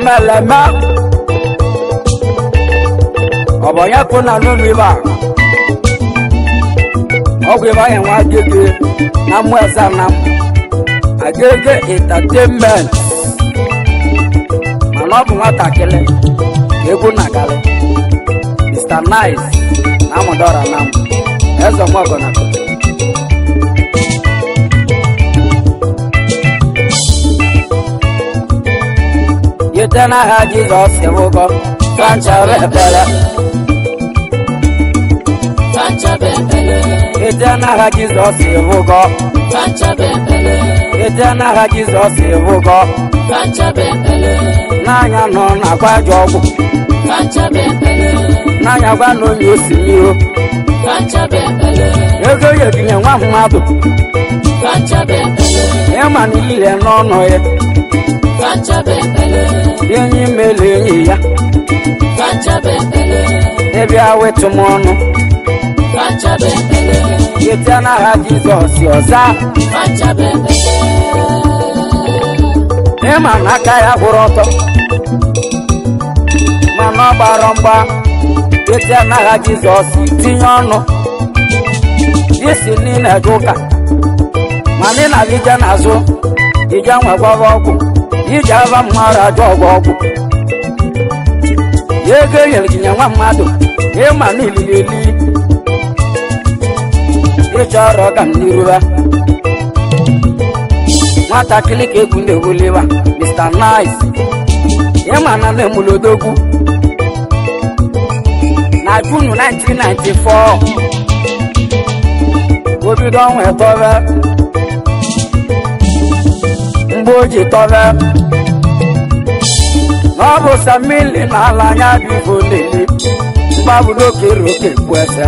Omeleme ọ bụ onye kwụ na n'ụlọ ibe a ọgwụ ebe ahụ nwa Agege na mmụọ eze na Agege Entertainment mana ọ bụ nwatakịrị ka egwu na-agalị Mr. Nice na Amụdọra na m eze ọmọgọ na koto. Yite n'aha Jizọs ewugo francha ebele. Ite n'aha Jizọs ewugo. Ite n'aha Jizọs ewugo. N'anya nọ na-agwa ajọ ọgwụ. N'anya gwa na onye osi n'ihu. Ego ya ebinye nwa mmadụ. Ịma niile n'ọnụ ya. Enyi mele enyi ya. Ịbịa wetụ m ọnụ. Ite n'aha Jizọs ọza. Ịma na aka ya gwụrụ ọtọ. Mana ọ gbara mgba. Ite n'aha Jizọs tinye ọnụ. Isi niile eje ụka. Mana ị na-abịa n'azụ. Ije nwegwara ọgwụ. Ije ava mmadụ ajọ ọgwụ ọgwụ. Ego enyere gị nye nwa mmadụ. Ịma na ilili eli. Ịchọ ọrụ ọga m n'iruba. Nwatakịrị ka egwu na-ewuliwa Mr. Nice. Ịma na na-emulodogwu. Na June 1994 obido ọnwa etọbe. Mgbe o ji tọbe na ọ bụ samili na ala anya bụ ibo na-eli mgbabụdo kere oke bụ eze.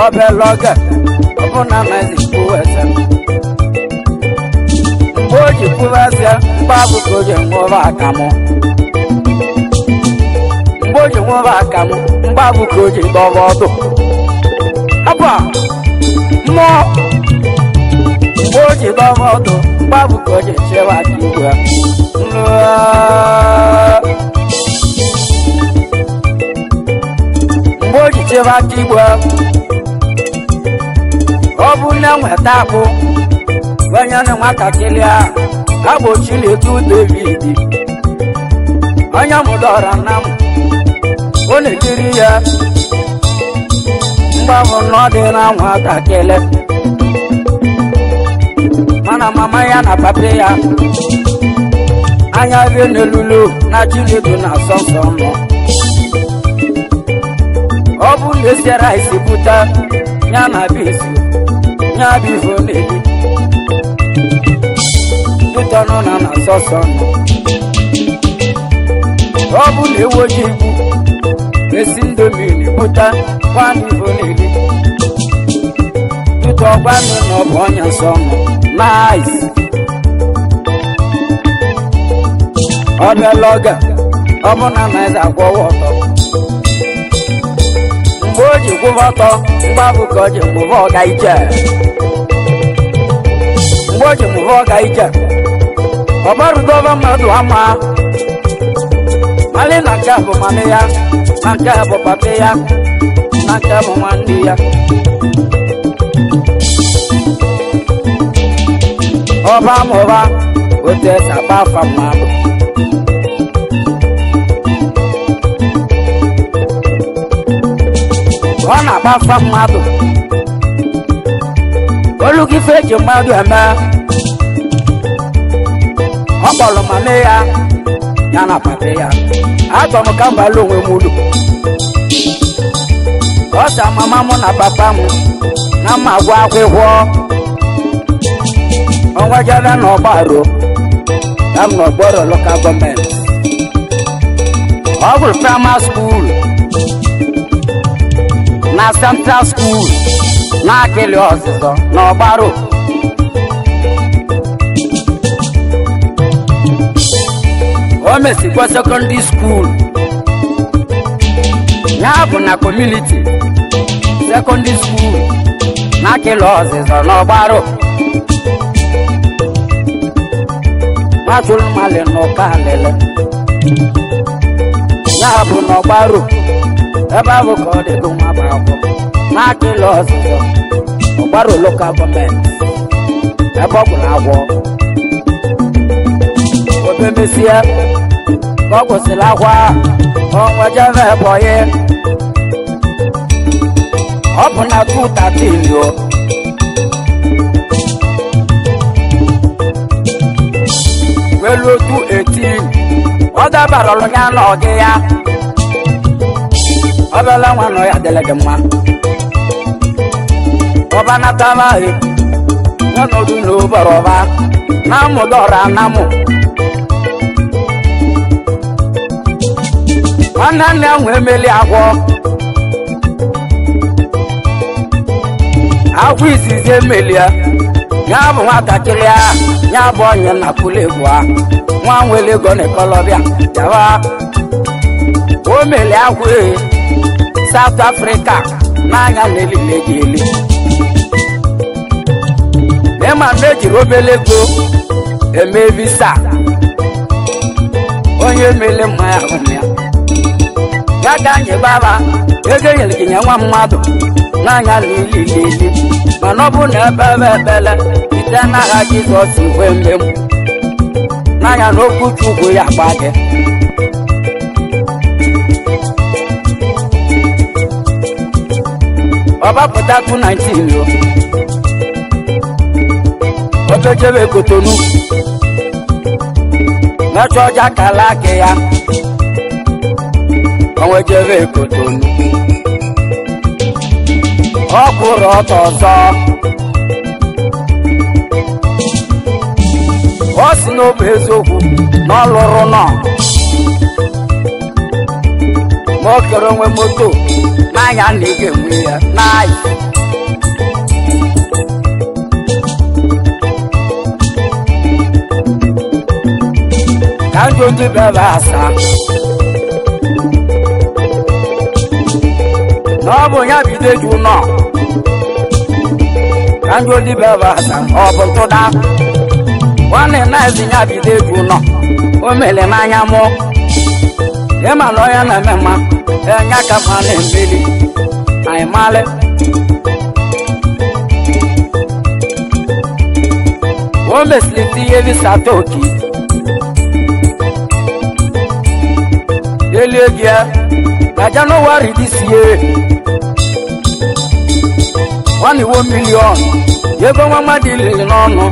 Obele oge ọbụna nazi kwuo eze. Mgbe o ji kwuo eze mgbabụ ka o ji nwụrụ akamụ. Mgbe o ji nwụrụ akamụ mgbabụ ka o ji dọrọ ọdụ. Abụ mmụọ. Mgbe o ji dọrọ ọdụ mgbabụ ka o ji chewe aka igwe. Mgbe o ji chewe aka igwe ọ bụ nne nweta akpụ onye na nwatakịrị a agbochila etu David onye mụdọrọ na m ọ na-ekiri ya mgbabụ na ọ dị na nwatakịrị mana mama ya na papa ya anya rie n'elulu na Chinedu na asọ nsọ nọ. Ọ bụ na esi rice bute ya na bisi ya bụ ife na-eli tụtọnụ na na sọsọ nọ. Ọ bụ na ewu ojii igbu esi ndomi na-ebute kwanụ ife na-eli tụtọ gwanụ na ọ bụ onye nsọ nọ. Nice. Ọ bịala oge ọ bụ na Nice akwụwa ọtọ. Mgbe o ji kwụwa ọtọ mgbabụ ka o ji mụba ọga ije. Mgbe o ji mụba ọga ije ọ gbarụdọba mmadụ ama mali na nke bụ mami ya na nke bụ papi ya na nke bụ nwanne ya. Ọba mụba otu esi akpa afa mmadụ. Ọ na-akpa afa mmadụ. Olu gị ife eji mmadụ eme. Ọ kpọrọ mami ya ya na papi ya. Achọ m ka m bara onwe m ulu. Ọ sa mama mụ na papa m na mma agwụ akwụkwọ. Ọnwa jebe na ọgbaru ya m n'Ogboro Local Government. Ọ gụrụ primary school na Central School na Akịlị Ọzịzọ na Ọgbaru. O mesikwa secondary school ya bụ na community secondary school na Akịlị Ọzịzọ na Ọgbaru. Nwachụrụ mmalị n'ụka alịlị. Ya bụ na ọgbaru ebe ahụ ka ọ dịgo nwa bụ akwụkwọ n'aka ịlụ ọzụzụ ọgbaru lokal gọọmenti ebe ọ gwụrụ agwọ. Obemesie ka ọ gwụsịrị akwa ọnwa jebe ebonyi. Ọ bụ na 213 o. Welu 218 ọ dabara ọlụ ya na ọgị ya. Ọbịala nwa nọ ya dịrị gị mma. Ọba nataba ahụ n'ọnọdụ n'ụbọrọ ọba na amụdọrọ anamụ. Nwanne nne ahụ emeli agwọ. Agwọ izizi emeli ya. Ya bụ nwatakịrị a, ya bụ onye na-akụla egwu a. Nwa nwere ego na ịkọlọbịa jawa. O meli agwọ ee. South Africa n'anya na-elile gị eli. Ịma na ejiri obele ego eme visa. Onye mele mmanya ahụ ya. Ya ka anyị gbaba ego enyere gị nye nwa mmadụ n'anya na ilili eli. Mana ọ bụ na ebe ebe ebele site n'aha Jizọs kwe mmem. N'anya na okwu Chukwu ya gba gị. Ọbapụta 219 o. Obejebe Kotonu. Mẹjọ jákàlá kẹya. Ọwọ́jebe Kotonu. Ọkùnrin ọ̀tọ̀ ọ̀zọ́. Ọ sị na ọ bụ eziokwu na ọ lụrụ nọ. Ma o kere onwe moto n'anya na ị ga-enwe ya n'anyị. Ka ndị otu bebe asa. Na ọ bụ ya bido ju nọ. Ka ndị otu bebe asa ọ bụ ntụda. Nwanne na-ezi ya bido ju nọ. O mere n'anya mụ. Ịma na onye na-eme mma, enye aka ma na-emeli. Anyị malị. O mesịrị tinye visa Toki. Elie gị ya na Janụwarị this year. 1 million ego nwa mmadụ liri n'ọnụ.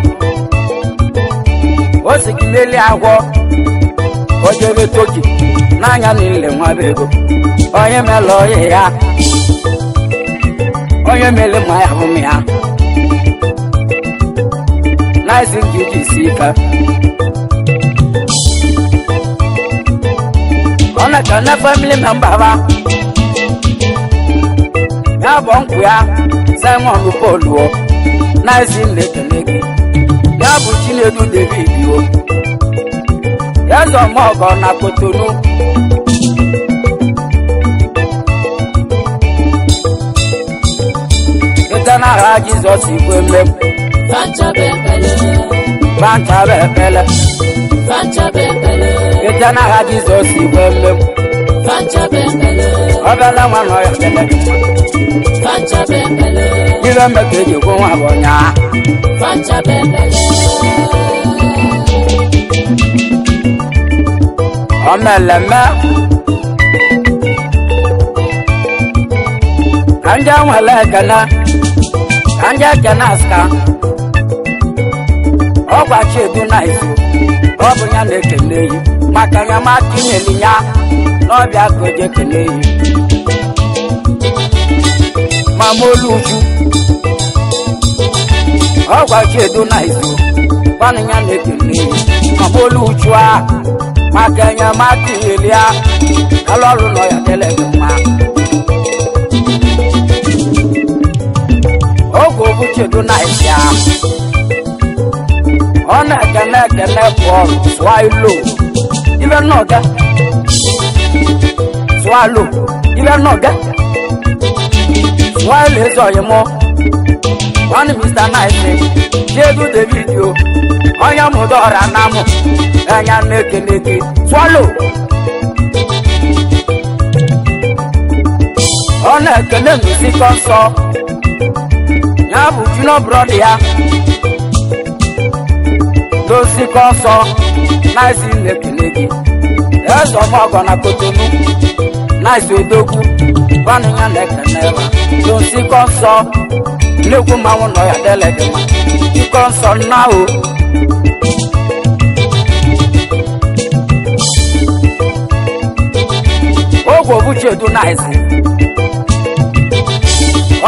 O si gị melie agwọ. O jebe Toki n'anya niile nwa bụ ego. Onye mere onye ya. Onye mere ma ya hụ m ya. Na-esi nke iji si ike. Ọ na-ekene family member ha. Ya bụ nkwụ ya Simon Paul o. Na-esi na-ekene gị. Ya bụ Chinedu David o. Eze Ọmọgọ na Kotonu. Site n'aha Jizọs igwe mmegbu. Banchabe ekpele. Site n'aha Jizọs igwe mmegbu. Ọbịala nwa nọ ya ekpele gị mma. Ibe mmekọ eji gwo nwa bụ nyaa. Ọmeleme. Ka ndị nwere ekene. Ka ndị ekene asịka. Ọgwa Chiedu na izu. Ọ bụ ya na-ekene yi. Maka enyemaka inyeli ya n'ọbịa ka o ji ekene yi. Mama Oluju. Ọgwa Chiedu na izu. Gwanụ ya na-ekene yi. Mama Oluju a. Maka enyemaka inyeli ya. Alụ ọrụ nọ ya dịrị gị mma. Oge obu Chiedu na izu ya. Ọ na-ekene ekene bọọlụ swalo. Ibe nnọga. Swalo. Ibe nnọga. Swalo eze ọyị mụ. One Mr. Nice Jedu David o onye mụdọra na mụ anya na-ekele gị swallow ọ na-ekele nzukọ nsọ ya bụ junior brother ya n'osikọ nsọ Nice na-ekele gị eze ọmọgọ na Kotonu Nice odogwu gwanụ ya na-ekele ya n'osikọ nsọ nnekwu mmanwụ nọ ya dele gị ma ikọ nsọ nna o ogwe obuchedu Nice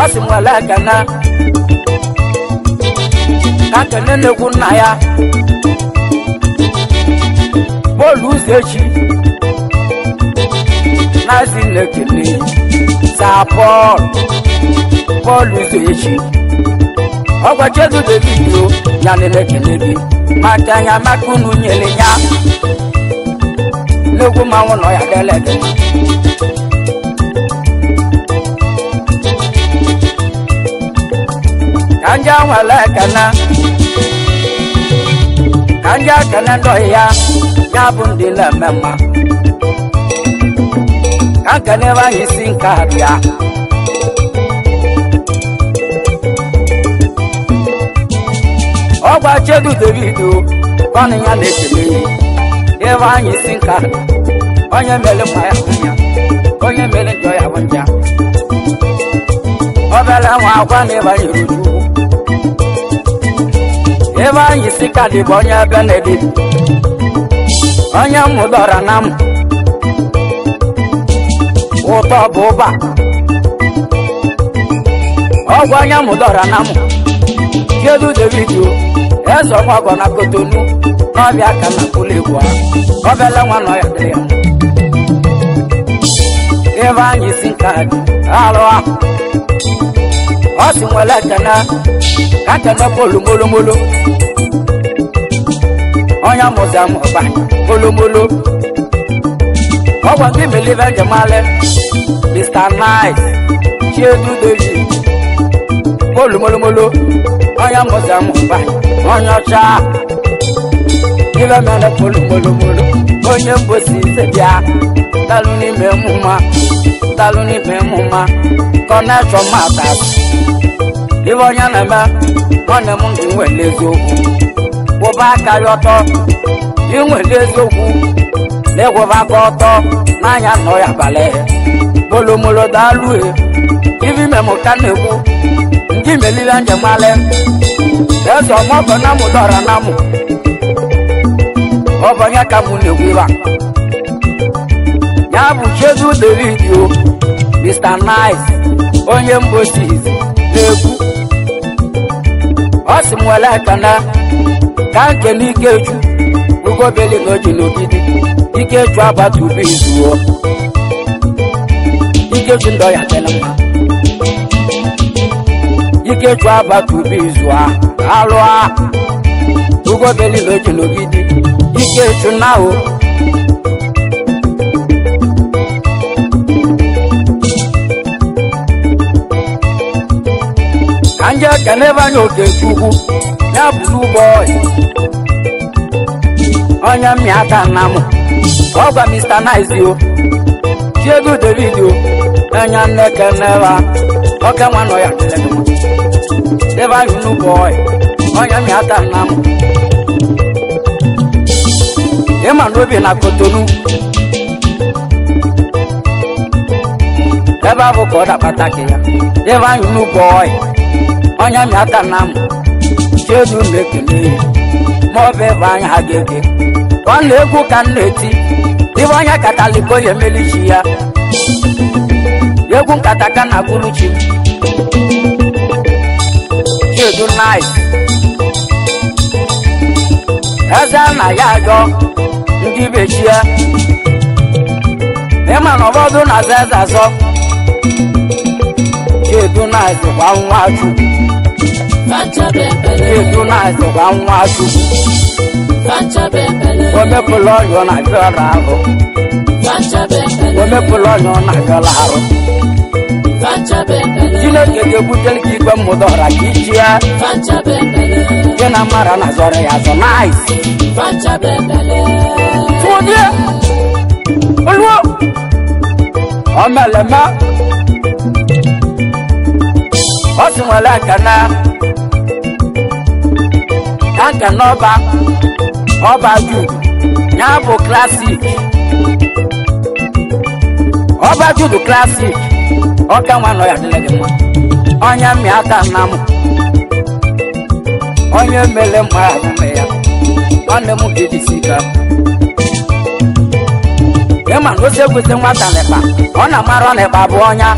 ọ sị m wele ekene ka kene nnekwu nna ya bọọlụ ụzọ echi Nice na-ekele saa bọọlụ ụzọ echi ọgwa Chedu David o ya na-ekele gị maka anya maka unu nyere ya nnekwu mmanwụ nọ ya dele gị ka ndị anwale ekene ka ndị ekene ndị ọhịa ya ya bụ ndị na-eme mma ka nkene ebe anyị si nke a bịa ọgwa Chedu David o gwanụ ya na-ekele ya ebe anyị si nke a onye mere mma ya bụ ya onye mere njọ ya bụ nja obere nwa akwa na ebe anyị ruru ebe anyị si ka dị bụ onye ebe na-edi onye mụdọra na m ụtọ bụ ụba ọgwụ onye mụdọra na m Chedu David o eze ọmọgọ na Kotonu n'ọbịa ka na kwụlụ egwu ahụ obele nwa nọ ya dịrị ya ebe anyị si ka dị alụ ahụ ọ sị nwere ekene ka kene polu molomolo onye mụza mụba molomolo ọgwa ndị melive njemalị Mr. Nice Chedu David polu molomolo onye mụza mụba onye ọcha ibe mere polu molomolo onye mbosi nze bịa talụ n'ime mụma talụ n'ime mụma connection matters ibe onye na-eme nwanne m ndị nwere eziokwu kwụba aka ya ọtọ inwere eziokwu na ịkwụba aka ọtọ n'anya nọ ya abalị molomolo daalụ ibe ime m ka na-ekwu ndị melile njem alị eze ọmọgọ na mụ dọrọ na mụ ọ bụ onye ka mụ na-ekwu ibe a ya bụ Chedu David o Mr. Nice onye mgbochi izi na-ekwu ọ sị m wele ekene ka nke n'Ikechu ugobeli na oji n'ogidi Ikechu agbata ube izuo Ikechu ndọ ya dịrị mma Ikechu agbata ube izu a alụa ugobeli na oji n'ogidi Ikechu na o ka nje ekene ebe anya Okechukwu ya bụ n'ugbo onye mmịa aka nna m ọgwa Mr. Nice o Chedu David o enya nne keneba oke nwa nọ ya dịrị mma ebe anyị n'ugbo onye mmịa aka nna m ịma n'obi na Kotonu ebe ahụ ka ọ dakpata ka ya ebe anyị n'ugbo onye mmịa aka nna m Chedu na-ekele ya ma ọ bụ ebe anyị ha ga-ege ọ na-egwu ka m na-eti ibe onye kataliko ya emeli chi ya egwu nkata ka na akwụrụ chi m Chedu Nice eze na ya ajọ ndị bechie ịma na ụfọdụ na-aza eze azọ Chedu Nice gwa nwa Chukwu Chedu Nice gwa nwa Chukwu omepụla ọnya ọ na-abịa ọrụ ahụ omepụla ọnya ọ na-abịa ọrụ ahụ Chineke ga-ebutere gị igwe mmụta ọra ka ichi ya gị na mara na zọrọ ya azọ nice. Fụdie oluo omeleme ọ sị nwere ekene ka nkene ọba ọba Jude ya bụ klasik ọba Jude klasik ọka nwa nọ ya dịrị gị mma onye mmịata nna m onye mere mma ahụme ya nwanne m ga-ejisi ike ịma na ozi egwusi nwata n'ịkpa ọ na-amara n'ịkpa bụ ọnya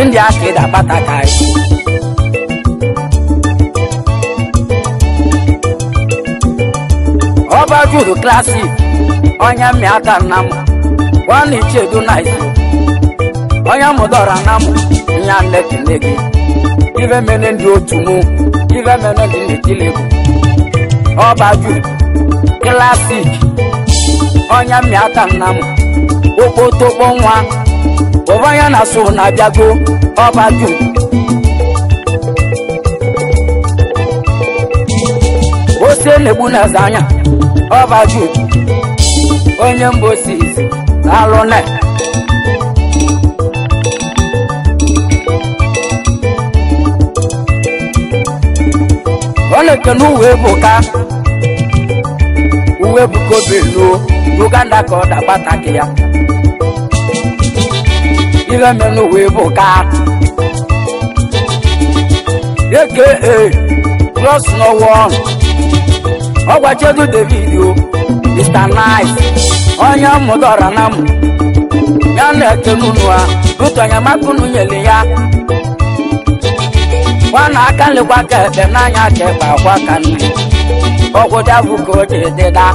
ndị aka ịda akpata ka anyị ọba Jude klasik onye mmịata nna m nwanne Ichiedu na izu onye mụdọra na mụ nya nne gị ife mene ndị otu mụ ife mene ndị na-etili egwu ọba Jude klasik onye mmịata nna m okpotokpo nwa ụba ya na so na-abịago ọba Jude ose na-egbu na-eze anya ọba Jude onye mba osisi na-alụ ne ọ na-ekene uwe ebuka uwe ebuka obeluo Uganda ka ọ dagbata gị ya ihe mere uwe ebuka aka Cross n'ọwa ọgwachedu David o Mr. Nice onye mụdọra na mụ ya na-ekene unu ha rutọnyamakunu nyere ya nwana aka nlekwa ka ekpe n'anya ka ekpe akwa ka nne ọgwụ davụ ka o ji dịda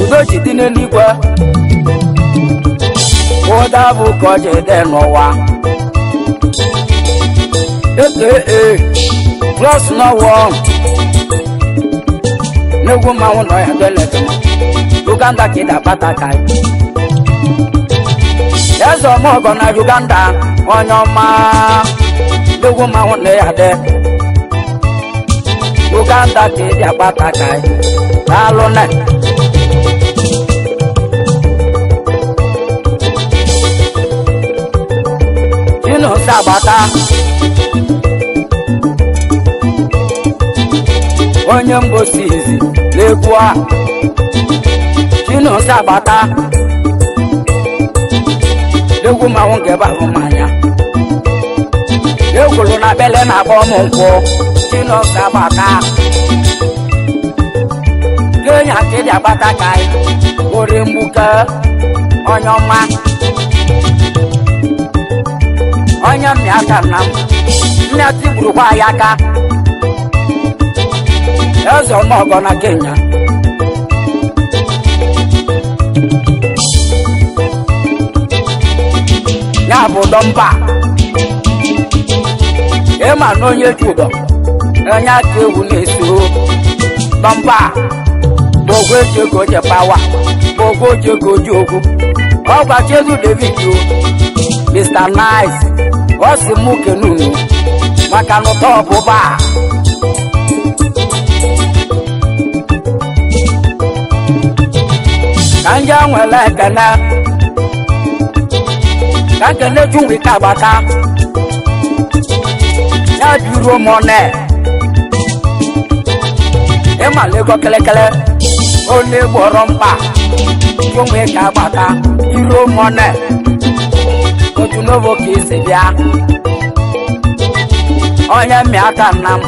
udo ji dị n'eluigwe ụda bụ ka o ji dị n'ụwa aka Cross n'ọwụ n'egwu mmanwụ nọ ya dele Uganda ka ị ga-akpata ka eze ọmọgọ na Uganda onye ọma n'egwu mmanwụ na ya dị Uganda ka ị ga-akpata ka daalụ ne Chinonso agbata onye mgbosi izi n'egwu a Chinonso agbata n'egwu mmanwụ nke bụ mmanya ekwuru na bele na-agba ọmụ nkwụ Chinonso agbata Kenya ka ịdị agbata ka anyị ori mgbuke onye ọma onye mmịata nna m mmịata igburukwa ya aka eze ọmọgọ na Kenya ya bụ dọmba ịma na onye ji ụdọ onye aka ewu na-eso dọmba bụ ogwu eji ego ji pawa bụ ogwu oji ego ji ogwu ọgbachedu David o Mr. Nice ọ sị mụ kenunu maka na ụtọ ọbụba ka ndị nwere ekene ka nkene Chinwike agbata ya buru mọne ịmala ego kelekele onye gbọrọ mkpa Chinwike agbata iruo mọne otu n'ovo ka esi bịa onye mmịata nna m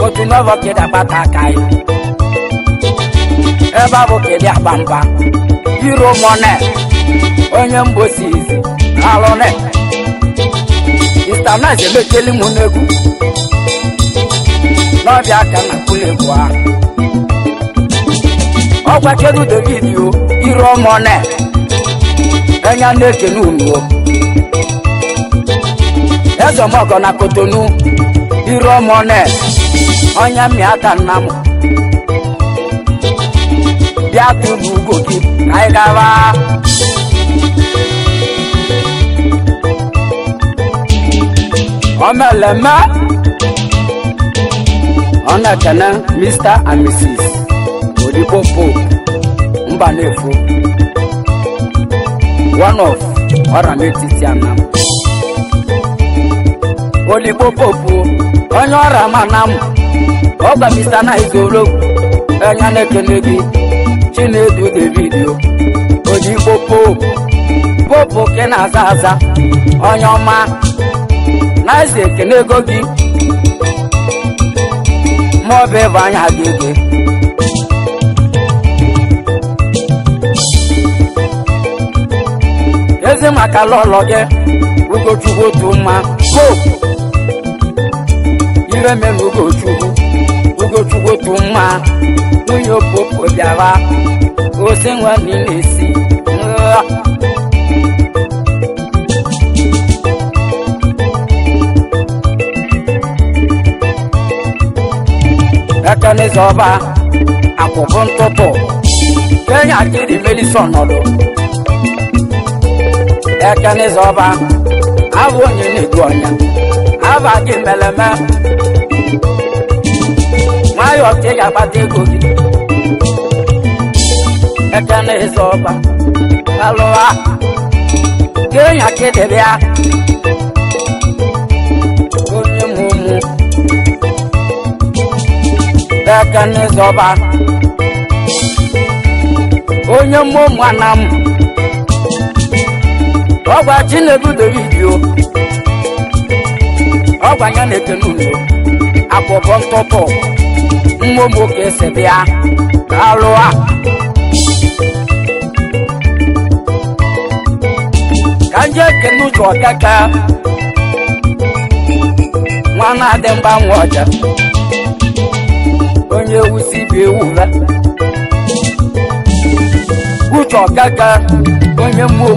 otu n'ovo ka ịdị agbata aka ya ebe a bụ ka ịdị agba mba iro mọne onye mgbosi izi alụne Mr. Nice emecheli m n'egwu n'ọbịa aka na kwulegwu ahụ ọgwa chedu David o iro mọne enya na-ekene unu o eze ọmọgọ na Kotonu iro mọne onye mmịata nna m Bịa tụrụ ugo gị ka anyị gawa. Omeleme ọ na-ekene Mr. and Mrs. Odibo Pope Mbanefo, one of Ọrametiti Anam. Odibo Pope onye ọra ma na m ọgwa Mr. Naizoro enya na-ekene gị Chinedu David Odibo Pope Pope ke na-aza aza onye ọma na-eze ekene ego gị ma ọ bụ ebe anya gị gị. Eze maka lọlọ gị Ugochukwu otu mma Pope ire mere Ugochukwu Ugochukwu otu mma nwunye Pope bịara ose nwa na-esi. Ekenezọba akwụkwọ ntụtụ Kenya kiri melison nọdụ. Ekenezọba abụ onye na-edu ọnya aba gị meleme nwayọọ ka ị ga-akpata ego gị. Ekenezọba alụwa Kenya kiri bịa onye mụmụ. Ekenezọba onye mmụọ anam ọgwa Chinedu David ọgwa ya na-ekene unu akwụkwọ ntụtụ mmụọ ka esi bịa alụa. Ka nje ekene ụzọ ọkaka nwa na-adị mgbanwe ọja onye ewusi bi ewu ha uche ọkaka onye mmụọ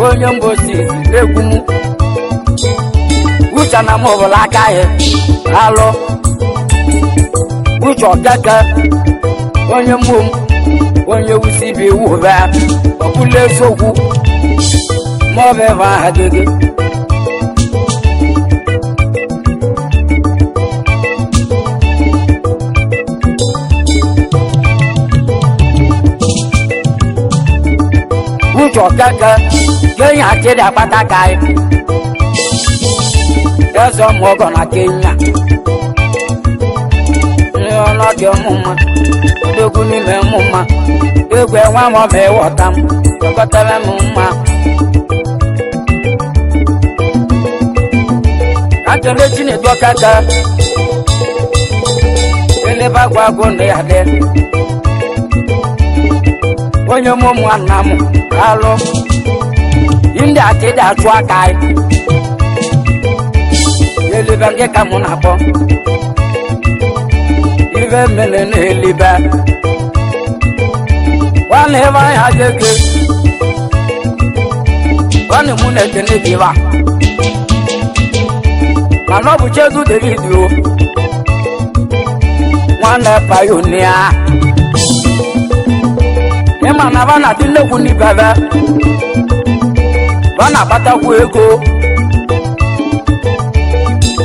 onye mbosi egwu m uche na m ọbụla aka ya alụ uche ọkaka onye mmụọ onye ewusi bi ewu ha ọbụla eziokwu ma ọ bụ ebe aha gị gị. Uche ọkaka Kenya akịrị akpata ka anyị eze ọmụọgọ na Kenya nri ọnọdụ ọmụma odogwu n'ime mụma egwu enwe m ọma ịghọta m chọkọtara m mma ka nkele Chinedu ọkaka elebe agwa agwụ na ya dị onye mụmụ nna m alụ ndị akịdị achụ aka anyị elibe ndị ka mụ na-akpọ ibe mmele na-elibe nwanne ebe anyị agege nwanne mụ na-ekene gị ba mana ọ bụ Chedu David o nwanne payonia ịma na ba na-adị nnekwu n'ibebe ba na-akpatakwu ego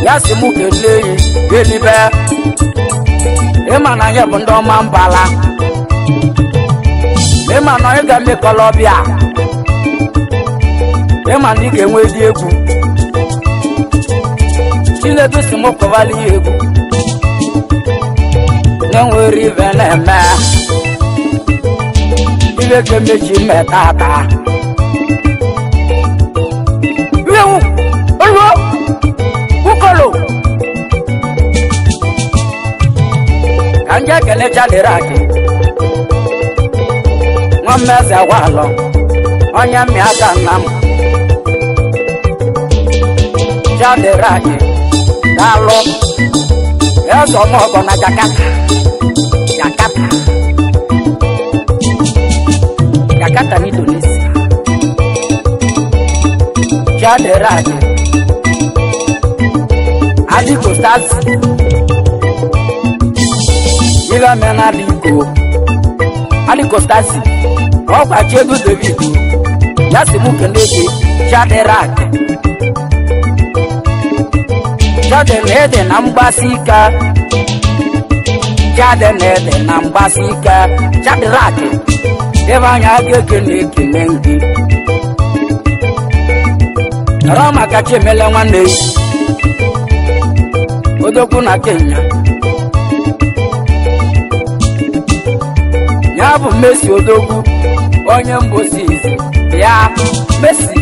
ya si mụ kelee yi elibe ịma na anyị bụ ndị ọma mbala ịma na anyị ga-emekọla ọbịa ịma na ị ga-enwe dị egwu Chinedu si mụ kọwala ya egwu na-enwere ibe na-eme ibe ga-emechi mmetata iwu olu ukolo ka nje kelecha dịrị akị nwa mmeze gwalọ onye mmị aka nna m chadịrị akị daalụ eze ọmọgọ na Jakarta Jakarta Jakarta na Indonesia chadịrị akị Adiko stars ibe mena adiko Alikostasi ọkwa Chiedu David ya si mụ kele gị Shadrach Chade na ede na mgbasi ike Chade na ede na mgbasi ike Shadrach ebe anya ga-ekele ekele gị nọrọ maka Chiemele nwanne Odogwu na Kenya ya bụ Messi Odogwu onye mgbosi izi ya Messi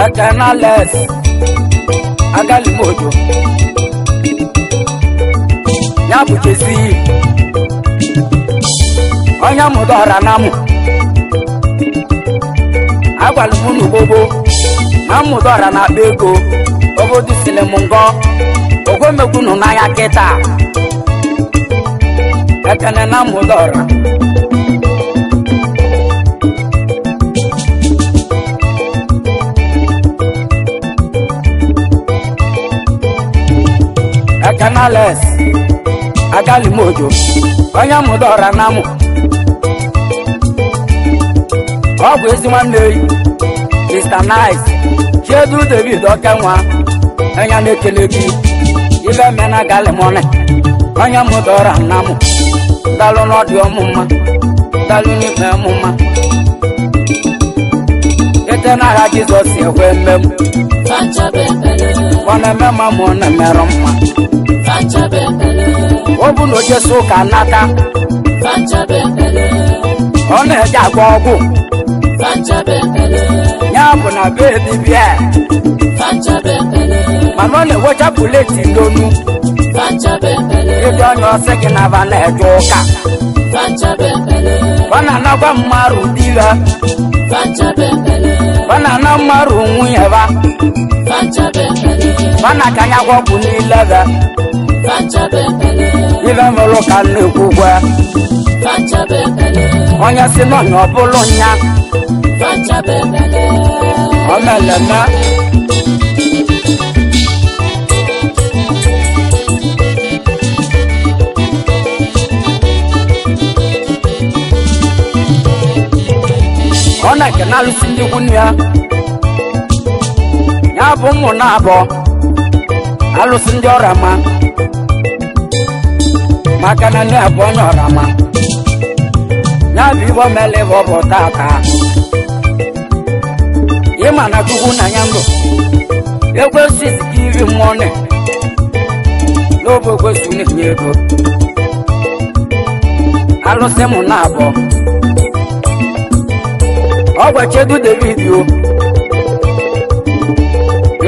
Ekenales Agalimojo ya bụ Jesi onye mụdọra na mụ agwala m unu gbogbo na mmụdọra na-akpa ego obodo siri m ngọ ogwemekwunu n'anya kịta ekene na mmụdọra Ekenales Agalimojo onye mụdọra na mụ ọ bụ ezi nwanne yi Mr. Nice Chiedu David Okenwa onye na-ekele gị ibe mena galimoni onye mụdọra nna mụ dalụ n'ọdị ọmụma dalụ n'ikpe ọmụma ete n'agha Jizọs ekwe mmem ọ na-eme mma ma ọ na-emerụ mma ọ bụ na ojesu ụka nata ọ na-eje agba ọgwụ ya bụ na be dibịa mana ọ na-ewecha puleti n'onu ịdị onye ọsị gị na aba na-eje ụka ọ na-anakwa mmarụ di ya ọ na-ana mmarụ nwunye ba ọ na-akanya ọgwụ niile ba ibe mụrụ ka nnekwu gwa onye si n'ọnya ọ bụrụ nya omeleme ọ na-ekene alụsị ndị ikwu ya ya bụ ụmụ na abụọ alụsị ndị ọrama maka na nne abụọ onye ọrama ya bụ ibe omele bụ ọ bụ tata ịma na chukwu na ya ndụ ekwesị iri mmụọ n'obe ekwesị na-enye ego alụsị m na abụọ ọgwa Chiedu David o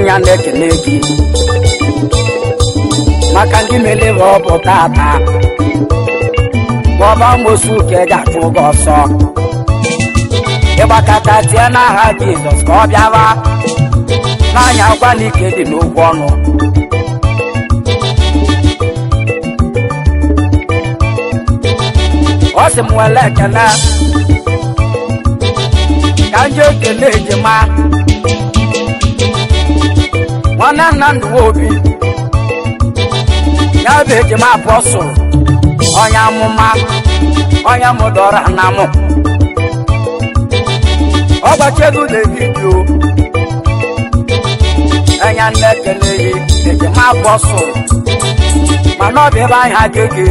nya na-ekele gị maka ndị mere ọ bụ tata bọba mosu ka ị ga-achụ gị ọsọ ịgbakọta tie n'aha Jizọs ka ọ bịawa n'anya gwa n'ike dị n'okwu ọnụ ọ sị m wele ekele ka ndị ekele ejima nwanne nna ndụ obi ya bụ ejima apọsụl onye amụma onye mụdọrọ na mụ ọgbachedu David o enya nne ekele yi ejima apọsụl mana ọ bụ ebe anyị agege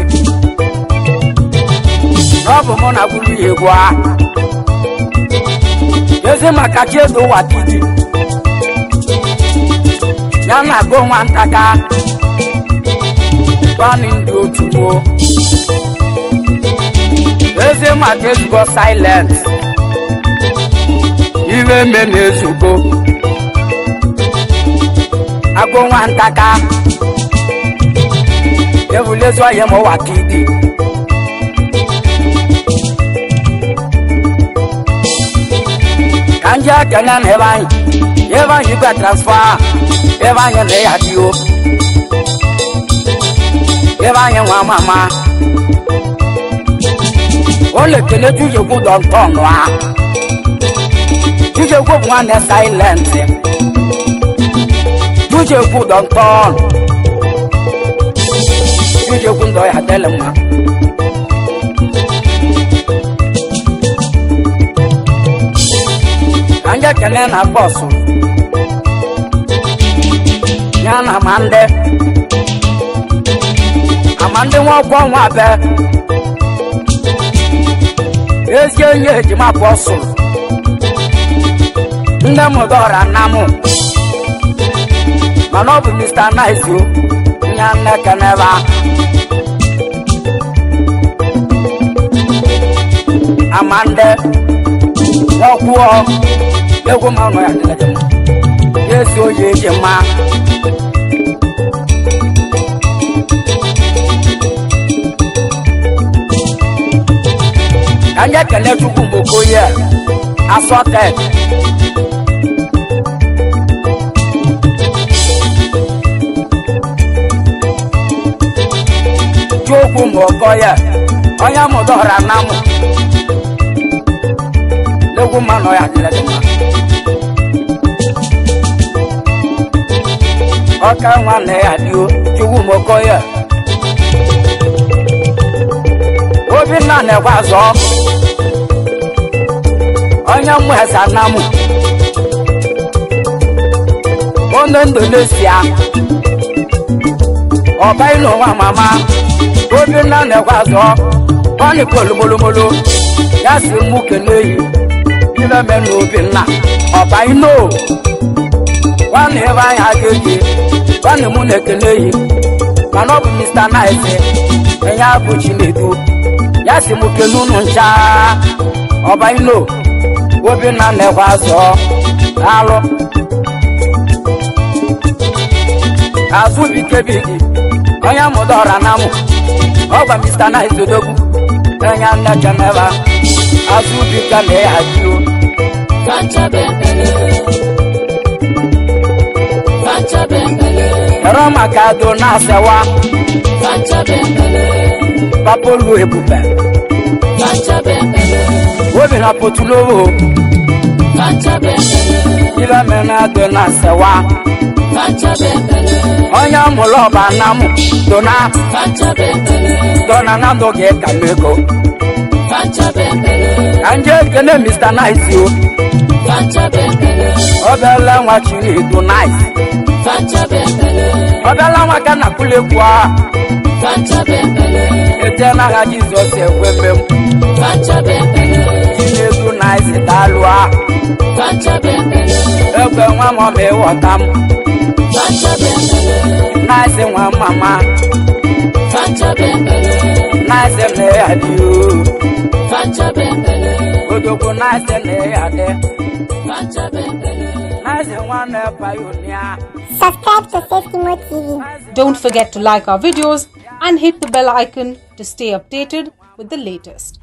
na ọ bụ mụ na gwuru ya egwu a ezi maka Chiedu Watidi ya na-agụ nwa ntaka gbanị ndị otu mo ezi maka ezugbo silent ime eme na ezugbo agụ nwa ntaka ebulezi ọhịa ma Watidi ka ndị akene na ebe anyị ebe anyị gwa transfa ebe anyị na ya dị o ebe anyị nwa mama ọ na-ekele Chijekwu dọntọn a Chijekwu bụ nwanne silent Chijekwu dọntọn Chijekwu ndọ ya dịlị mma. Ka nje kene na bọsụ ya na amandị amandị nwa ọkwọ nwa be ezi enyi ejima bọsụ nne m dọra nna m mana ọ bụ Mr. Nice o nya nne keneba amande ọkwụọ egwu ma nọ ya dịrị gị mma ezi oyi eji mma. Ka nye kele Chukwu Mgbokoye asọted Chukwu Mgbokoye onye mụdọra na mụ egwu ma nọ ya dịrị gị mma. Ọka nwanne ya dị o Chukwu Mgbokoye Obinna na-ekwe azọ onye mmụ eze anamụ onye Indonesia ọba ịnụ nwa mama Obinna na-ekwe azọ ọnịkolu molomolo ya si mụ kene yi ibe me na Obinna ọba ịnụ nwanne ebe anyị aga eji nwanne mụ na-ekene yi mana ọ bụ Mr. Nice enye abụ Chinedu ya si mụ kene unu ncha ọba ịnụ Obinna na-ekwe azọ alụ azụ bikebigi onye mụdọra na mụ ọgwa Mr. Nice odogwu enye nne keneba azụ bike na ya jio. Kere maka ado na asewa papolu ebube obi na potulowo ibe mena ado na asewa onye mụrụ ọba na mụ dona dona na ndụ gị ka m ego ka nje ekene Mr. Nice o obele nwa Chinedu Nice obele nwa ka na kwulegwu a ete n'agha Jizọs ekwe mmem Chinedu Nice daalụ a egbe nwa m ọma ịghọta m Nice nwa mama Nice na ya dị o odogwu Nice na ya dị Nice nwa na-pionia. Subscribe to Safety Mode TV. Don't forget to like our videos and hit the bell icon to stay updated with the latest.